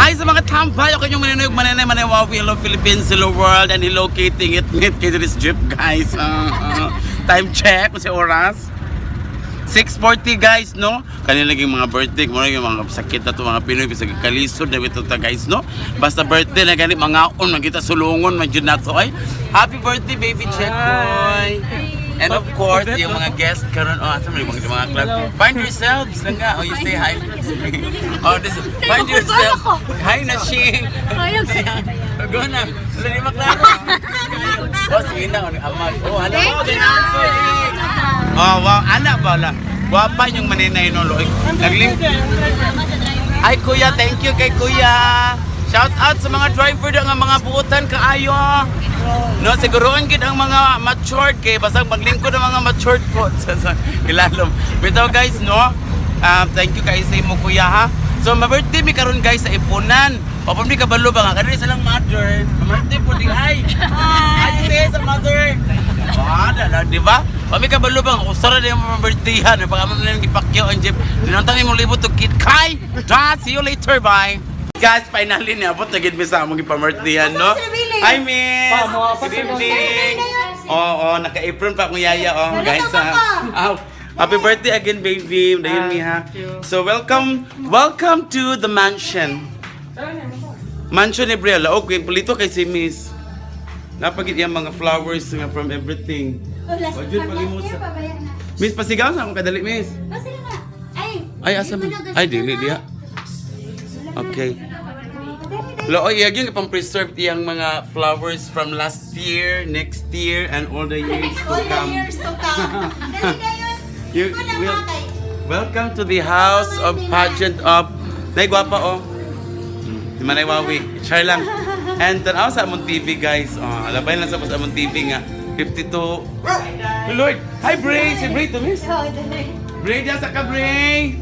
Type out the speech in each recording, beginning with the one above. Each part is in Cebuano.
Hi sa mga tambay! Okay yung maninoy, mananay, manawawi. Hello Philippines, hello world, and hello Kating it ngit kay this jeep, guys. Time check, kasi oras. 6:40, guys, no? Kanina naging mga birthday, mo yung mga sakit na to mga Pinoy, bisag kalisod na ito ta, guys, no? Basta birthday na gani mga on, magita sulungon man jud nato ay. Happy birthday, baby Chekoy. And of course, yung mga guest karon, oh, asa man yung mga club. Find yourselves lang nga. Oh, you say hi. Oh, this find yourself. Hi na Shing. Go na. Wala ni maklaro. Oh, sige na amag. Oh, hala mo ganahan ko. Oh, wow, anak ba la? Gwapa yung maninay no loy. Nagling. Ay kuya, thank you kay kuya. Shout out sa mga driver da nga mga buotan kaayo. No, siguroon gid ang mga matured kay basag maglingkod ang mga matured po sa ilalom. Bitaw guys, no. Thank you kay sa imo kuya ha. So ma-birthday mi karon guys sa Iponan. Papon mi kabalo ba nga kanina silang mother. Ma-birthday po di ay. Hi say sa mother. Ah, dala, di ba? Pami kabalo ba nga usara na yung mga birthday-han. Pag amo na yung gipakyaw ang jeep. Dinantang imong libot to kit kay. Da, see you later, bye. Guys, finally niabot na gid mi sa among gipa-birthday-han, no? Hi, miss. Good evening. Oo, oh, naka-apron pa akong yaya, oh, guys. Ah. Aw, happy birthday again, baby. Dayon mi ha. So, welcome, welcome to the mansion. Mansion ni Briella. Okay, pulito kay si Miss. Napagit yung mga flowers nga from everything. Oh, last, Oh, Jud, last pag-imusa. year pa ba yan na? Miss, pasigaw sa akong kadali, Miss. Oh, sige na. Ay, Ay, asa di man? mo na Ay, gusto dili na. diha. Okay. Lo, oy, iyang pang preserve iyang mga flowers from last year, next year, and all the years to All the come. years to come. Dali na yun. You Ito lang will- mga kay. Welcome to the house of pageant of Nay gwapa oh. Di man ay wawi. Try lang. And tanaw sa among TV guys. Oh, labay lang sa among TV nga 52. Oh, Lord. Hi Bray, si Bray to miss. Oh, dali. Bray diya sa ka Bray.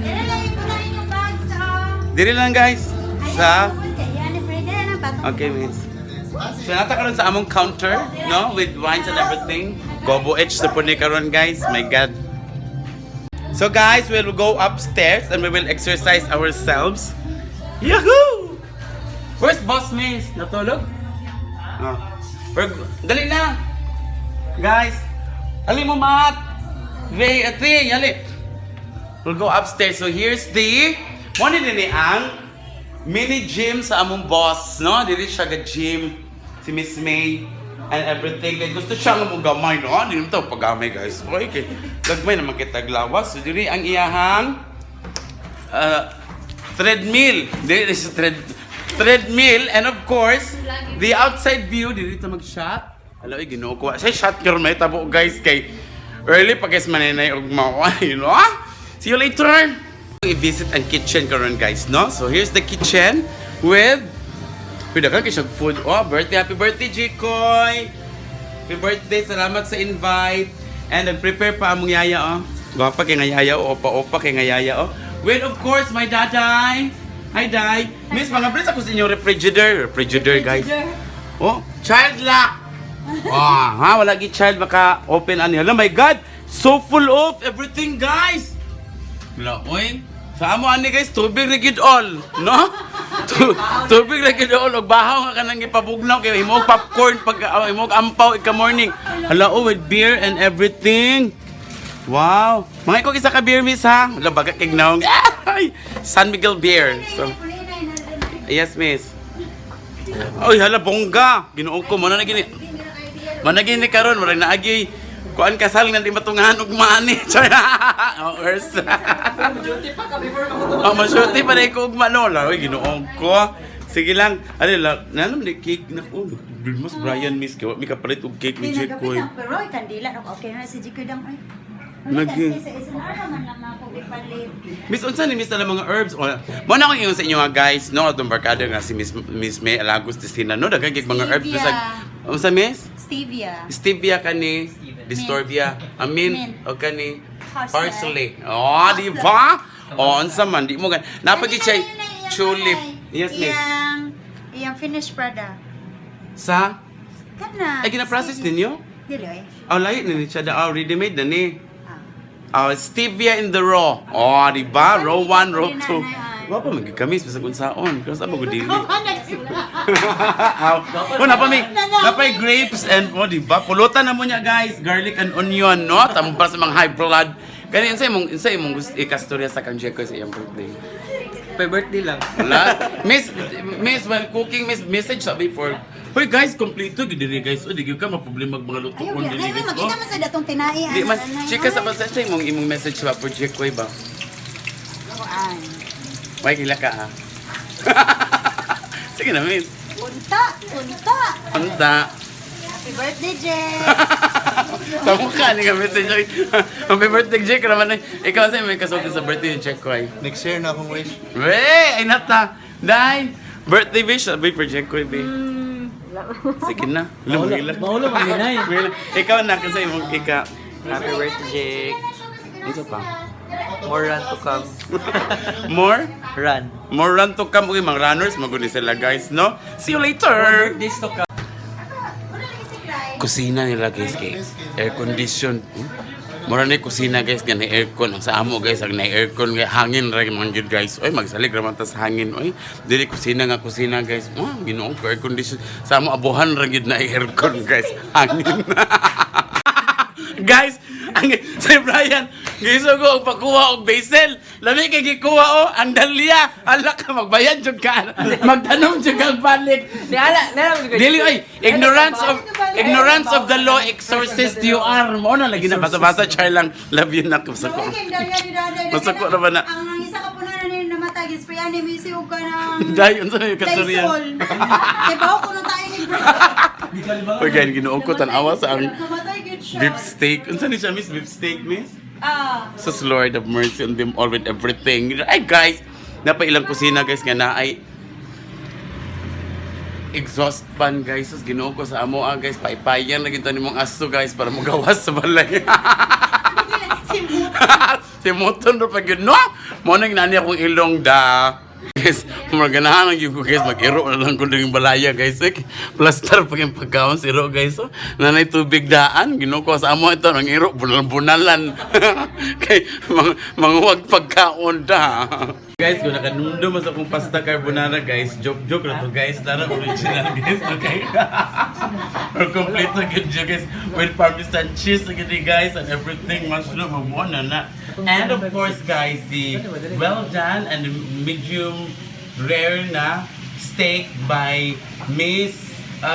Dali lang, ipunan yung bags, oh. Diri lang guys Ay, sa Yan, Fred, dali lang, patong. Okay, miss. So nata karon sa among counter, no? With wines and everything. Gobo H sa po ni karon guys. My God. So guys, we'll go upstairs and we will exercise ourselves. Yahoo! Where's boss miss? Natulog? No. Dali na! Guys, ali mo mat! Vay, ati, ali. We'll go upstairs. So here's the mo ni ni ang mini gym sa among boss, no? Dili siya ga gym si Miss May and everything. Kay gusto siya nga mo gamay, no? Dili mo to pagamay, guys. Okay, kay gagmay naman kita glawas. So dili ang iyahang treadmill. Dili siya treadmill and of course, the outside view dili ta mag-shot. Alo, ay Ginoo ko. Siya shot karon may tabo guys kay early pa guys manenay og mao, you know? See you later. I-visit ang kitchen karon guys, no? So here's the kitchen with pwede ka kay food. Oh, birthday, happy birthday, Jikoy. Happy birthday, salamat sa invite. And nag-prepare pa among yaya, oh. Gwapa kay nga yaya, oh. Opa-opa kay nga yaya, oh. With, of course, my daday. Hi, day. Miss, mga bless ako sa inyong refrigerator. Refrigerator, guys. Oh, child lock. Oh, ha, wala gi child maka open ani. Hala, my God. So full of everything, guys. Wala, oy. Sa amo ani guys, tubig ra gid all, no? Tubig ra gid all og bahaw nga kanang gipabugnaw kay himog popcorn pag oh, himog ampaw ika morning. Hala oh, with beer and everything. Wow. Mga ikaw isa ka beer miss ha. Hala baga kay naong. Ay, San Miguel beer. So, yes miss. Oy, hala bongga. Ginoo ko mo na gini. Mana gini karon murag naagi kuan kasal nga di matungahan og maani. Oh, earth. Duty pa ka before ka mo Oh, masyuti pa rin ko ugma no. Oy, Ginoo ko. Sige lang. Ano la, nanom ni cake na oh, mas Brian miss kay wa mi kapalit og cake ni Hindi, Jake ko. nagapit ang pero, ay, kandila. Naku, okay na si Jikoy dang, ay. Sa SNR naman lang ako ipalit. Miss unsa ni Miss ala mga herbs? O, mo na akong ingon sa inyo nga guys, no, atong barkada nga si Miss May Alagos Tesina, no, daghan kay mga herbs Stevia. bisag unsa miss? Stevia. Stevia kani, Distorbia, amin, Mint. o kani Parsley. parsley. Oh, di ba? Oh, unsa man di mo gan. Napagit siya Ano na iyang tulip. kanay? Yes, miss. Iyang, iyang finished product. Sa Kana. ay gina-process ninyo? Dili oy. Oh, lahi ni siya da oh, ready made na ni. Ah. Oh, stevia in the raw. Oh, di ba? Row 1, row 2. Wa pa man gyud kami bisag unsaon. Pero sa mo dili. Aw. Oh, napa may napay grapes and oh, di ba? Pulutan na mo niya, guys. Garlic and onion, no? Tambal sa mga high blood. Kani unsa imong gusto ikastorya sa kang Jeko sa iyang birthday? Pa birthday lang. Wala. Miss, Miss, while cooking, Miss, message sa before. Hoy guys, kompleto gid diri, guys. O di gyud ka maproblema og mga luto Ayaw, kon diri, ay, guys. makita Oh. man sa datong tinai. Di man chika sa basta sa imong message ba for Jeko ba? Kuan. May kila ka ha. Sige na, Miss. Unta, unta. Unta. Happy birthday, Jay. Sa mukha ni ka message. Oy. Happy birthday, Jake. Raman ay. Ikaw sa may kasulti sa birthday ni Jeko ay. Next year na akong wish. Wey, ay nata. Dai. Birthday wish sabi for Jeko be. Sige na. Lumila. Maulo man din ay. Ikaw na kasi imong ika. Happy birthday, Jake. Unsa pa? More run to come. More? Run. More run to come. Okay, mga runners, maguni sila guys, no? See you later! Birthdays to come. Wala lagi si Clyde. Kusina nila guys kay air condition. Mura na yung kusina guys nga na aircon. Ang sa amo guys ang na aircon kay hangin ra man gyud guys. Oy, magsalig ra man ta sa hangin oy. Dili kusina nga kusina guys. Oh, Ginoo ko, air condition. Sa amo abuhan ra gyud na aircon guys. Hangin. Guys, ang si Brian, giso ko og pakuha og basil. Lami kay gikuha oh, ang dalya. Ala ka magbayad jud ka. Magtanom jud ka og balik. Di ala, ala Dili ay ignorance of the law exorcist you are. Mo na lagi na basa-basa char lang. Love you na ko sa ko. Luwag yung dalya ni Daday. Masako na ba na? Ang isa ka puno na ni namatay, gisprayan ni Missy og ka ng Dai unsa may kastorya. Lysol. Kay bawo ko nung tayo ni Brian. Oy guys, Ginoo ko, tan-awa sa ang Namatay gyud siya. beef steak. Unsa ni siya, Miss? Beef steak, Miss? Ah. Sus Lord of mercy on them all with everything. Ay guys, napa ilang kusina guys nga na ay exhaust fan guys. Sus Ginoo ko sa amo ah, guys, paypayan lagi to nimong aso guys para mogawas sa balay. Si Si Moton ra pag yun, no? Mo nang nani akong ilong da. Guys, maganahan ang ko guys, mag-iro na lang ko yung balaya guys. Eh, plaster pag yung pagkaon sa iro guys. Oh. Nanay tubig daan, Ginoo ko sa amo ito, ang iro, bunal-bunalan. Kay, manguwag pagkaon da. Guys, kung nakanumdum mas akong pasta carbonara guys, joke-joke na to guys, tara original guys, okay? Or complete na good guys, with parmesan cheese na gini guys, and everything, mushroom, mo na na. And of course guys, the well done and medium rare na steak by Miss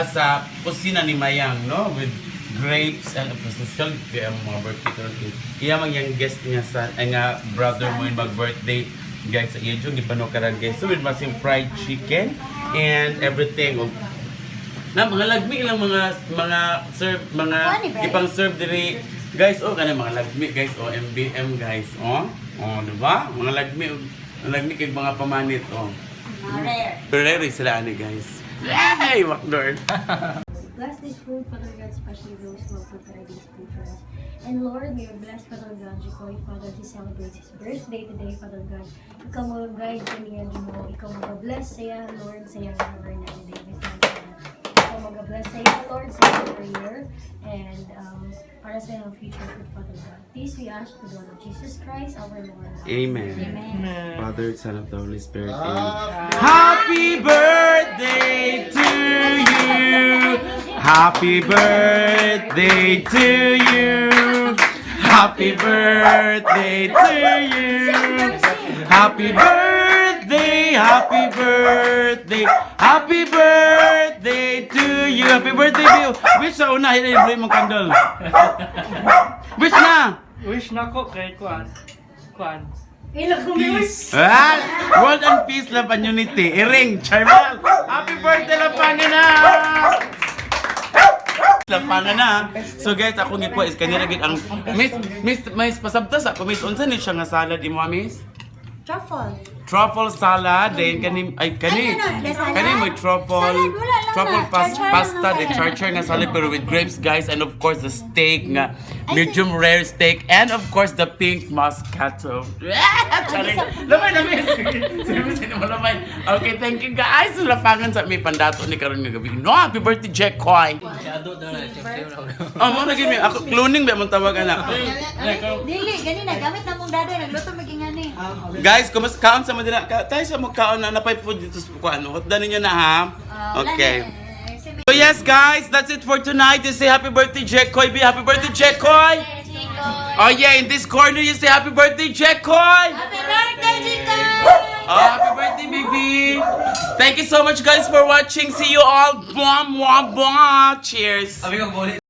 sa kusina ni Mayang, no? With grapes and of course, social kaya ang mga birthday karon kay iya man yung guest niya sa ay nga brother mo yung mag-birthday guys sa iyo yung gipano karon guys, so with masing fried chicken and everything. Oh, na mga lagmi ilang mga serve mga Kuha ni Bray? ipang serve diri guys, oh, kana mga lagmi guys, oh, MBM guys, oh oh, di ba, mga lagmi, oh, mga lagmi kay mga pamanit, oh. Mga rare. Pero rare sila ani guys. Yay, Macdor. Bless this food, Father God, especially those who have prepared this food for us. And Lord, may you bless Father God, Jikoy, Father, he celebrates his birthday today, Father God. Ikaw mo guide kaniya, Ginoo. Ikaw mag-bless sa iya, Lord, sa iyang overnight day. Ikaw mag-bless sa iya, Lord, sa iyang career, and para sa iyang future food, Father God. This we ask to the Lord of Jesus Christ, our Lord. Amen. Amen. Father, Son of the Holy Spirit. Amen. Happy birthday to you. Happy birthday to you. Happy birthday to you. Happy birthday, happy birthday, happy birthday to you. Happy birthday to you. Wish sa una, hindi mong candle. Wish na! Wish na ko kay Kuan. Kuan. Peace. Ah, world and peace, love and unity. Iring, Charmal. Happy birthday, Lapangan na! Lapangan na. So guys, ako ni po is kanila gid ang Miss Miss Miss pasabtas ako Miss unsa ni siya nga salad imo Miss? Truffle. Truffle salad then kani ay kani Ay, no, the salad? kani may truffle Salad, wala lang truffle na. Char-char lang pasta ang the salad. char-char nga salad pero with grapes guys, and of course the steak nga medium rare steak and of course the pink moscato. Charing. Lamay na miss. Sino sino mo lamay. Okay, thank you guys. Lapangan sa mi pandato ni karon nga gabi. No, happy birthday Jack Koy. Ado na na, same same. Oh, mo na gid mi ako cloning ba mong tawag anak. Dili, gani na gamit na mong daday nagluto maging ani. Guys, kumusta kaon sa mo dira? Tayo sa mo kaon na napay food dito sa kuan. Hotdan ninyo na ha. Okay. So yes guys, that's it for tonight. You say happy birthday, Jekoy. Be happy birthday, Jekoy. Oh yeah, in this corner you say happy birthday, Jekoy. Happy birthday, Chico! Oh, happy birthday, baby. Thank you so much, guys, for watching. See you all. Mwah, mwah, mwah. Cheers. Sabi ko,